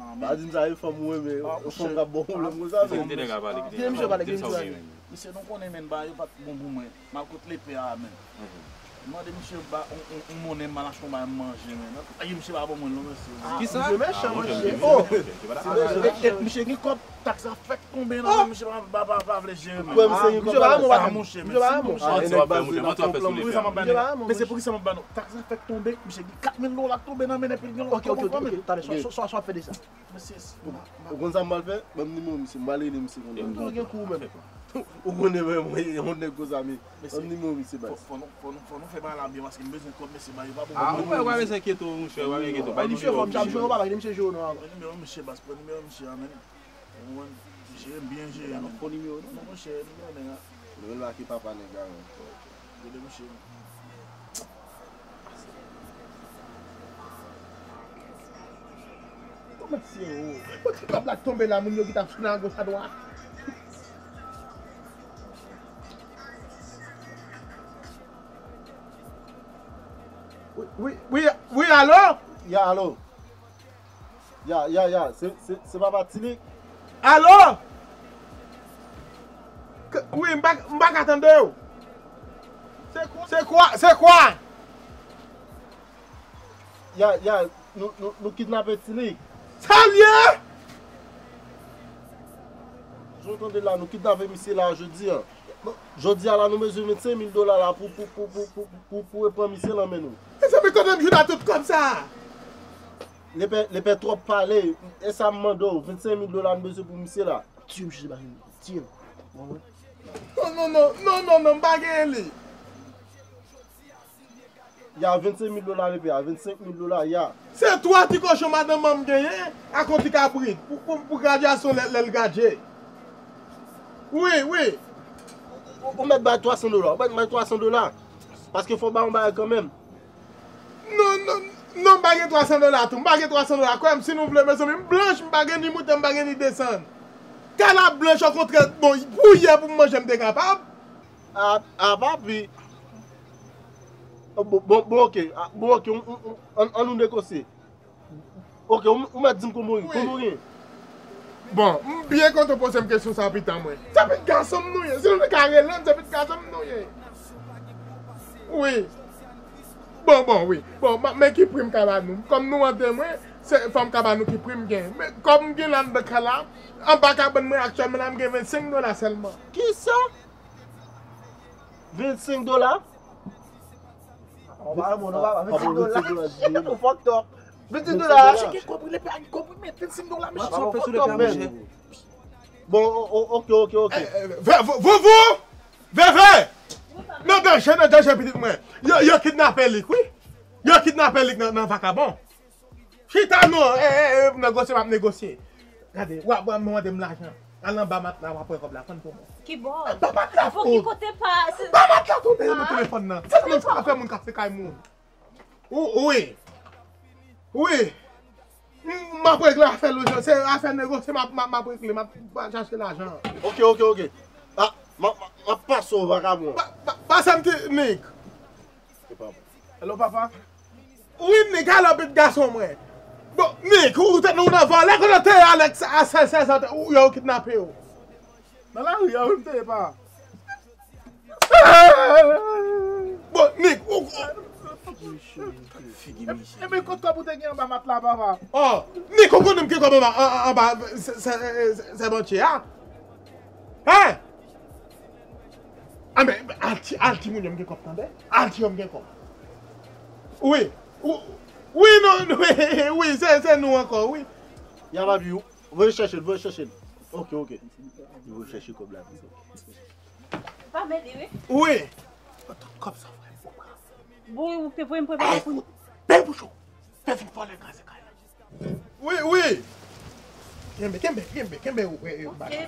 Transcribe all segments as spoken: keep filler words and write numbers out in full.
la, men. Pa di m sa, e fanm ou renmen, fanm k ap ba w pwoblèm konsa, men. Kite nèg la pale, kite nèg la pale. Di m sa w gen, men. Mesye, nou konnen, men, bagay yo pa t bon pou mwen. M al kot lepè a, men. M mande misye ba yon, yon, yon monnen, m al achte yon bagay m manje, men. Ay, misye pa ban mwen l non, mesye. Kisa? Misye mechan, mesye. Oh! E, e, misye gen kòb, taks la fèk tonbe nan men, misye pa, pa, pa, pa vle jere, men. Kwè misye gen kòb la. Misye pa renmen w, monchè. Mesye, poukisa m ap ba nou? Mesye, poukisa m ap ba nou? Taks la fèk tonbe, misye gen kat mil dola k tonbe nan men, epi l gen lòt kòb ankò, men. Ok, ok, ok, ok. Talè, sa, sa, sa w ap fè de sa? Mesye, ou konn sa m pral fè? Ban m nimewo misye, m pral rele misye kounye a. Ou gen kou, menm. Ou konnen mwen, mwen, yon nèg konsa, men. Ban m nimewo misye, baz. Fò, fò nou, fò nou, fò nou fè bagay la byen, paske m bezwen kòb, mesye, ba yo pa bon. Ah, ou pa, ou pa bezwen enkyete w, monchè, ou pa bezwen enkyete w. Bay nimewo misye. Nimewo misye, baz, pran nimewo misye a, men. Ou konprann? Jere m byen jere, men. Fo nimewo, non? Non, monchè, nimewo nèg la. Rele papa nèg la, men. Rele misye. Kòman se yo? Kote kòb la tonbe la, moun yo ki t ap sou nan goch adwat? Wi, wi, wi, wi, alo? Ya, alo. Ya, ya, ya, se, se, se papa Tilik. Alo? K-, wi, m pa, m pa ka tande w. Se kwa, se kwa? Ya, ya, nou, nou, nou kidnape Tilik. Sa l ye? Jan w tande la, nou kidnape misye la jodi a. Jodi a la, nou bezwen vennsenk mil dola la pou, pou, pou repran misye lan men nou. Mezanmi, kote m jwenn tout kòb sa a? Lepè, lepè twòp pale. E sa m mande w, vennsenk mil dola nou bezwen pou misye la. Tiye misye, se bagay, tiye l. Non, non, non, non, non, non, m pa genyen li. Ya vennsenk mil dola, lepè a, vennsenk mil dola, ya. Se twa ti kochon madanm an m genyen ak yon ti kabrit pou, pou, pou gradyasyon lè, lè l gradye. Wi, wi. Ou, ou mèt bay twa san dola, ou mèt bay twa san dola. Paske fò w bay yon bagay kanmenm. Non, non, non, m pa gen twa san dola tou. M pa gen twa san dola. Kwè m, si nou vle, mezanmi, m blanch, m pa gen ni moute, m pa gen ni desann. Kalab blanch, okontrè, bon, pou yè, pou m manje, m te kapab. A, a, papi. Bon, bon, bon, ok. A, bon, ok, on, on, on, ann, ann nou negosye. Ok, ou, ou mèt di m kòman ou ye, kòman ou ye? Bon, m byen kontan w poze m kesyon sa, pitit mwen. Se pitit gason m nou ye. Si nou te ka rele m, se pitit gason m nou ye. Wi. Bon, bon, wi. Bon, ma, men ki pri m ka ba nou? Kòm nou an de mwen, se fò m ka ba nou ki pri m gen. Men kòm m gen la anndan kay la, anba kabann mwen aktyèlman la, m gen vennsenk dola sèlman. Kisa? Vennsenk dola? An pa bon, non, papa, vennsenk dola. Ou fucked up. Vennsenk dola. Mwen cheke kòb li, pa gen kòb li, men vennsenk dola, mesye. Papa, ou fucked up, man. Bon, o-, o-, ok, ok, ok. Eh, eh, vè-, vou-, vouvou! Veve! Nan danje, nan danje, pitit mwen. Yo, yo kidnape Lik, wi. Yo kidnape Lik nan, nan vakabon. Chita non, eh, eh, eh, negosye, m ap negosye. Gade, w ap, w ap mande m lajan. Al anba matla, w ap wè kòb la, konn pou mwen. Kibò? Anba matla, pou ki kote pa, se... Anba matla, tonbe nan telefòn nan. Se sa menm sa fè moun k ap fè kay moun. Ou, wi. Wi. M, m ap regle afè lojan. Se afè negosye, m ap, m ap, m ap regle, m ap chache lajan. Ok, ok, ok. A, m ap, m ap, m ap pase w, vakabon. Pa, pa, pase m ti Nik. Se pa bon. Hello, papa. Wi, Nik, alò, pitit gason mwen. Bon, Nik, ou te nou nan vòlè, kote w te ye Alex a sèz, sèz an, ou, yo kidnape w? Nan lari a, wi, m te ye, papa. Bon, Nik, ou, ou... Figi misye. Epi kot kòb ou te gen anba matla, papa? Oh, Nik, ou konnen m gen kòb anba, an, an, anba, se, se, se, se bantye a? Hein? A, men, al ti, al ti moun yo m gen kòb, tande? Al ti yo m gen kòb. Wi, wi, wi, non, wi, wi, se, se nou ankò, wi. Ya, papi, voye chèche l, voye chèche l. Ok, ok. Li voye chèche kòb la. Pa mele, wi. Wi. Tout kòb sa, frè, fò pran. Bon, ou te voye m prepare pou nou. Bèl bouch ou. Fè vin vòlè kraze kay la. Wi, wi. Kenbe, kenbe, kenbe, kenbe, wi, wi, bagay.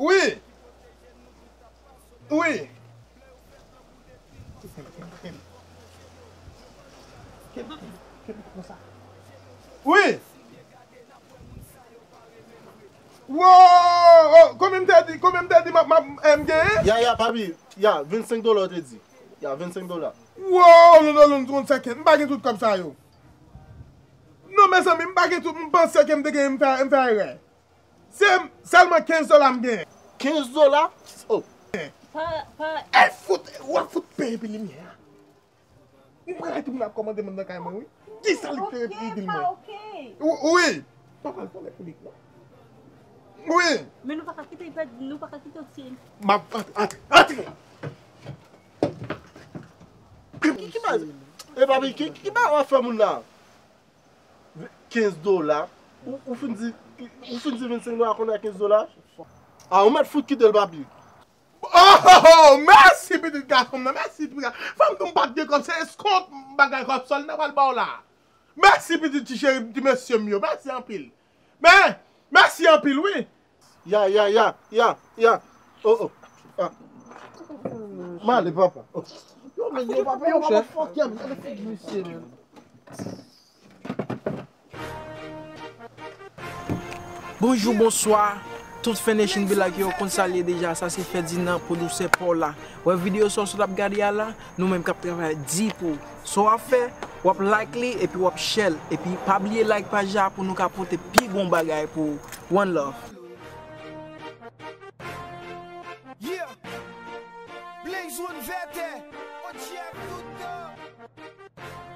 Wi. Wi. Kenbe, kenbe, kenbe. Kenbe, kenbe, kenbe konsa. Wi. Wo! Oh, konbyen m te di, konbyen m te di m ap, m ap, eh, m genyen? Ya, ya, papi. Ya, vennsenk dola w te di. Ya, vennsenk dola. Wo, non, non, non, non, sèkèt. M pa gen tout kòb sa yo. Non, mezanmi, m pa gen tout, m panse ke m te gen, m fè, m fè erè. Se sèlman kenz dola m gen. Kenz dola? Oh. Pa, pa. E fout, w ap fout peye epi limyè a. M pral tout moun ap kòmande m nan kay mwen, wi. Kisa li te epi limyè? Ok, pa ok. Wi. Pa pral vòlè pou Lik, non. Wi. Men nou pa ka kite l pèdi, nou pa ka kite l tiye l. M ap antre, antre, antre. Ki, ki baz? E papi, ki, ki baz w ap fè moun la? Kenz dola. Ou, ou fin di, ou fin di vennsenk dola kounye a kenz dola. A, ou mèt fout kite l, papi. Oh, oh, oh, mèsi pitit gason m nan, mèsi pitit gason. Fanm nou m pa t gen kòb, se eskont bagay kòb sòl nan pral ba w la. Mèsi pitit ti cheri, ti mesye m yo, mèsi anpil. Men, mèsi anpil wi. Ya, ya, ya, ya, ya. Oh, oh. Ah. M ale, papa. Oh. Yo, men yo, papa, yo, papa, fuck him. Gade figi misye, men. Bonjou, bonswa, tout Fè Nation Black yo, konn sa l ye deja, sa se Ferdinand, pwodiktè pa w la. Wè videyo sa w sot ap gade a la, nou menm k ap travay di pou w. Sa w ap fè, w ap like li, epi w ap share l, epi pa bliye like paj la pou nou ka pote pi bon bagay pou ou. One love. Yeah. Blaze One Vètè. O G F tout.